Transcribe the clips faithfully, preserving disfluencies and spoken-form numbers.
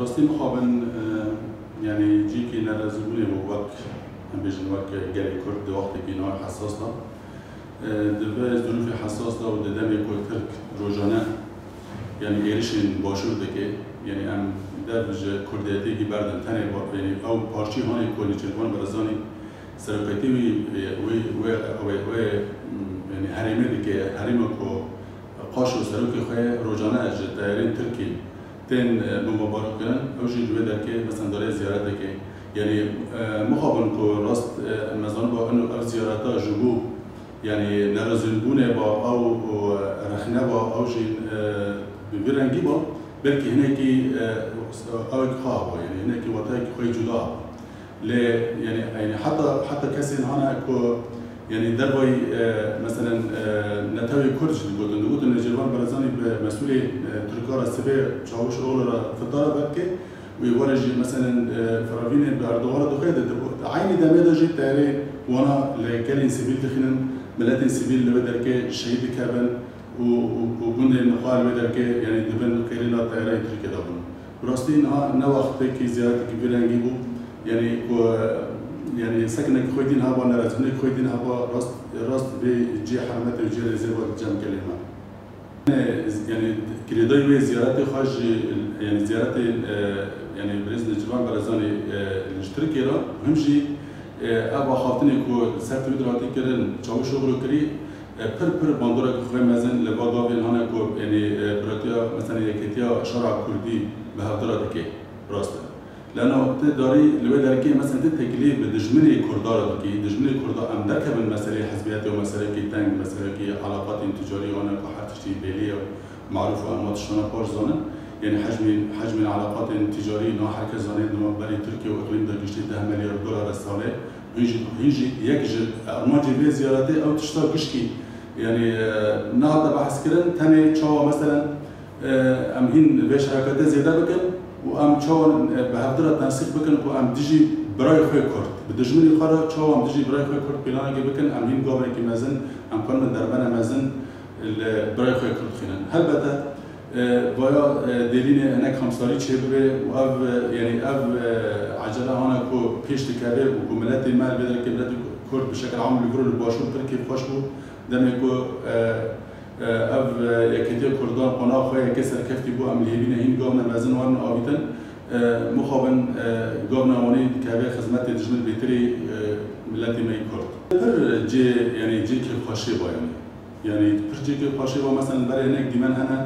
Rastî mixabin, e, yanî cîkî nerazîbûnê bû wek, em bêjin wek gelê Kurd di wextekî niha hesas de. E, di vê zirûfê hesas de û di demê ku Tirk rojane, yanî êrişên başûr dike, yanî em dev ji kurdiyetêkî berdin tenê ba-, yanî ew parçî hanê ku Nêçîrvan Barzanî seroketî wî, e, wê, wê, wê, wê, m, yanî herêmê dike, herêma ku Qaşo serokê xwe rojane ji teyarên Tirkî tên, e, bombebaran kirin, ew jî li wê derkê, mesela, darê ziyareteke. Yanî, e, mixabin ku rast, e, me zaniba ino ev ziyareta ji bo, yanî, nerazîbûnê ba ew û rexne ba ew jî, e, bi vî rengî ba, belkî hinekî, e, ewek xwe haba, yanî hinekî wateyekî xwe cuda haba. Lê, yanî, yanî heta, heta kesên hane ku, yanî dervayî, e, meselen, e, netewê Kurd jî digotin, digotin Nêçîrvan Barzanî bi mesûlê, e, Tirka re sibê Çavuşoglu re fitara vedike û êvarê jî, meselen, e, firavînê bi Erdogan re dixwe de, di, di eynî demê de jî teyarê wana li gelên sivîl dixînin, miletên sivîl li wê derkê şehîd dikevin û, û, û gundên xwe li wê derkê, yanî dibin qêrîna teyareyên Tirkiyê de bûn. Bi rastî niha ne wextekî ziyaretekî vî rengî bû. Yanî ku, yanî sekinekî xwe dîn heba, nerazîbûnekî xwe dîn heba, rast, rast vê cihê hermetê û cihê rêzê ve cem gelê me. Yanî girêdayî wê ziyaretê xwe ji, yanî ziyaretê, e, yanî birêz Nêçîrvan Barzanî, e, ji Tirkiyê re, him jî, e, ev axaftinê ku li ser Twitter hatî kirin, Çavuşoglu kirî, E, pir pir bandorek xwe mezin li va gavên hane ku, yanî, e, biratiya, mesela, Yeketiya Şera Kurdî bi hevdira dike, rast e. Leno ti darî li wê derkê, mesela, ti teklîf bi dijminê Kurda re dikî, dijminê Kurda em derkevin meseleyê hizbiyetê û meselekî teng, meselekî eleqatên ticarî hane ku her tiştî belî ye û marûf e, em tiştana paş zanin. Yanî hecmên, hecmên eleqatên ticarî niha her kes zanê di navberê Tirkiye û îqlîm de giştî deh milyar dolar e salê. Hîn jî, hîn jî yek ji armancê vê ziyaretê ew tişta gişkî, yanî, e, nehate behskirin, tenê çawa, meselen, e, em hîn vê şeraketê zêde bikin û em çawa, e, bi hevdira tensîq bikin ku em dijî birayê xwe Kurd, bi dijminê xwe re çawa em dijî birayê xwe Kurd planekê bikin, em hîn gavekî mezin, em karin derbene mezin li birayê xwe Kurd xînin. Helbete, E, vaya, e, dêrînê hinek xemsarî çêbibe û ev, e, yanî ev, e, ecele hana ku pêş dikeve û ku miletê me, li vê derkê miletê Kurd bi şekil am li vir û li başûr pir kêfxweş bû. Demê ku, e, e, ev, e, yeketiya Kurdan qona xwe yekê serkeftî bû, em li hêvî ne hîn gavne mezin werin avîtin. E, mixabin, e, gavna wanî dikeve xizmetê dijmin bêtirî, e, miletê me yî Kurd. Pir cê, yanî cê kêfxweşê ba yanî. Yanî pir cêkê xweşê ve, mesela, berê hinek dîmen hene,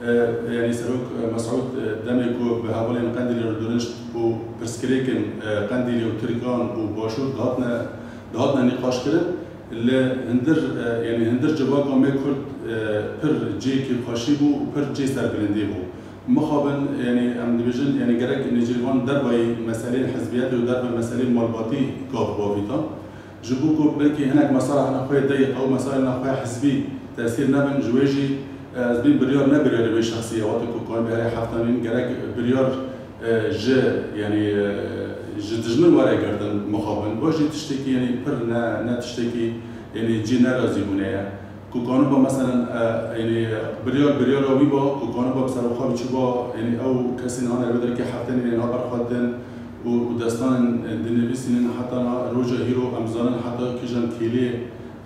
e, yanî Serok, e, Mesûd, e, demê ku bi hevalên Qendîlê re donişt û pirsgirêkên, e, Qendîlê û Tirkan û Başûr dihatine, dihatine nîqaşkirin, li hindir, e, yanî hindir civaka me Kurd, e, pir cêkê xweşî bû û pir cê serbilindê bû. Mixabin, yanî em dibêjin, yanî gerek Nêçîrvan dervayî meseleyên hizbiyetê û derve meseleyên malbatî gav bavîta. Ji bo ku belkî hinek meselehna xwe yê deyîq ew meselehna xwe yê hizbî tesîr nebin, ji wê jî, e, ez bîn biryar ne biryarê wê şexsî ye, wextê ku kanibê herê heftanîn gerek biryar, e, ji, yanî, e, ji dijmin were girtin mixabin. Bo jî tiştekî, yanî pir ne, ne tiştekî, yanî cî nerazîbûnê ye. Ku kaniba meselen, e, yanî biryar, biryara wî ba, ku kaniba bi serokxwe biçûba, yanî ew kesên hane li vê derkê heftenî nêna berxwedin, û, û destanên, e, dinivîsînin heta na roja hîro em zanin heta kîjan kêliyê,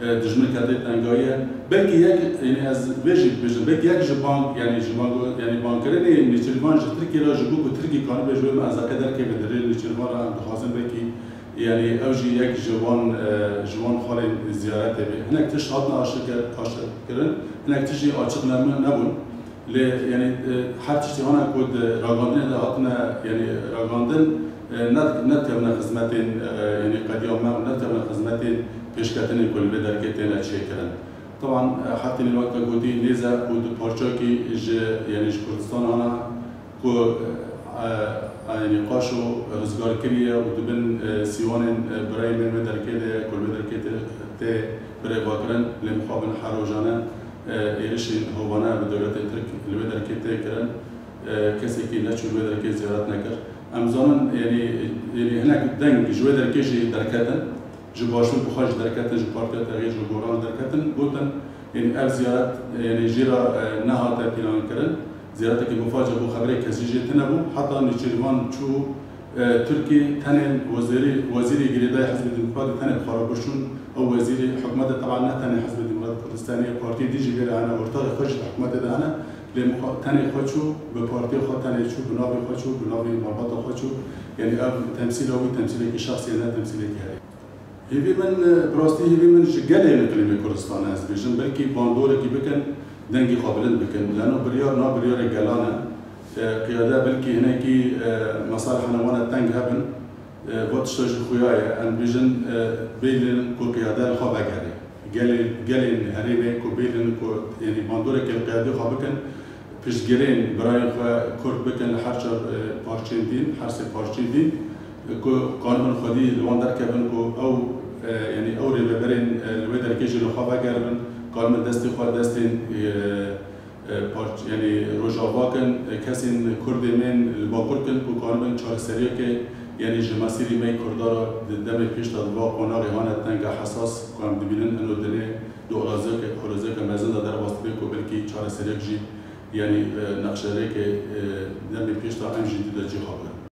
e, dijmin kete tengayî ye. Belkî yek, yanî ez vê jî dibêjim, belkî yek ji bang, yanî ji bang, yanî bangkirinê Nêçîrvan ji Tirkiyê re ji bo ku Tirkî kanibe ji wê menzeqê derkeve di rê Nêçîrvan re em dixwazin belkî, yanî ew jî yek ji wan, e, ji wan xalên ziyaretê be. Hinek tişt hatine aşikir-, aşikirkirin, hinek tişt jî açiq ne-, nebûn. Lê, yanî, e, her tiştî hane ku di ragandinê de hatine, yanî, ragandin, e, ne, nedikevine xizmetên, e, yanî, qediya me û nedikevine xizmetên pêşketinê ku li vê derkê têne çêkirin. Teban, e, her tînî wek te gotî, nêze û di parçakî ji, yanî, ji Kurdistan hane ku, e, e, yanî, Qaşo rizgar kiriye û di bin, e, sîwanên, e, birayê me wê derkê de ye ku li vê derkê tê, tê birêvekirin, lê mixabin her rojane e, êrişên hovane bi dewletê Tirk li wê derkê tê kirin, e, kesekî neçû li wê derkê ziyaret nekir. Em zanin, yanî, yanî hinek deng ji wê derkê jî derketin, ji başûr bi xwe jî derketin, ji Partiya Texyîr, ji Goran jî derketin, gotin, yanî ev ziyaret, yanî jê re, e, nehate plankirin. Ziyareteke miface bû, xeberê kesî jê tune bû. Heta Nêçîrvan çû, e, Tirkî, tenê wezîrî, wezîrê girêdayî Hizbê Demokratî tenê bi xwe re bişûn. Ew wezîrê hikûmetê, teban ne tenê Hizbê Demokratî Kurdistanê ye, partiyê dî jî vê re hene, ortaxê xwe jî di hikûmetê de hene. Lê mixwa-, tenê xwe çû, bi partiyê xwe tenê çû, bi navê xwe çû, bi navê malbata xwe çû. Yanî ev temsîla wî temsîlekî şexsî ye, ne temsîlekî herêmî. Hêvî min, e, bi rastî hêvî min ji gelê îqlîmê Kurdistanê, ez dibêjim, belkî bandorekî bikin, dengê xwe bilind bikin. Leno biryar, na biryarê gelan e. E, qiyade belkî hinekî, e, mesalihana wan e teng hebin. E, va tişta jî xuya ye. Em dibêjin, e, bêlin ku qiyade li xwe vegere. Gelê, gelên herêmê ku bêlin ku, yanî bandoreke li qiyadê xwe bikin, piştgirên birayên xwe Kurd bikin li her çar, e, parçeyên din, her sê parçeyên din, e, ku kanibin xwedî li wan derkevin ku ew, e, yanî ew rêveberên, e, li wê derkê jî li xwe vegeribin, kanibin destê xwe destên, e, e, parç-, yanî rojava kin, e, kesên Kurdê me yên li Bakur kin ku kanibin çareseriyeke, yanî ji mesîrî me yê Kurda re di demê pêş de di va qonaxê hane tenga hesas ku em dibînin ino dinê di olaziyeke, olaziyeke mezin de derbas dibe ku belkî çareseriyek jî, yanî, e, nexşerêke, e, demê pêş de em jî di de cî xwe bigirin.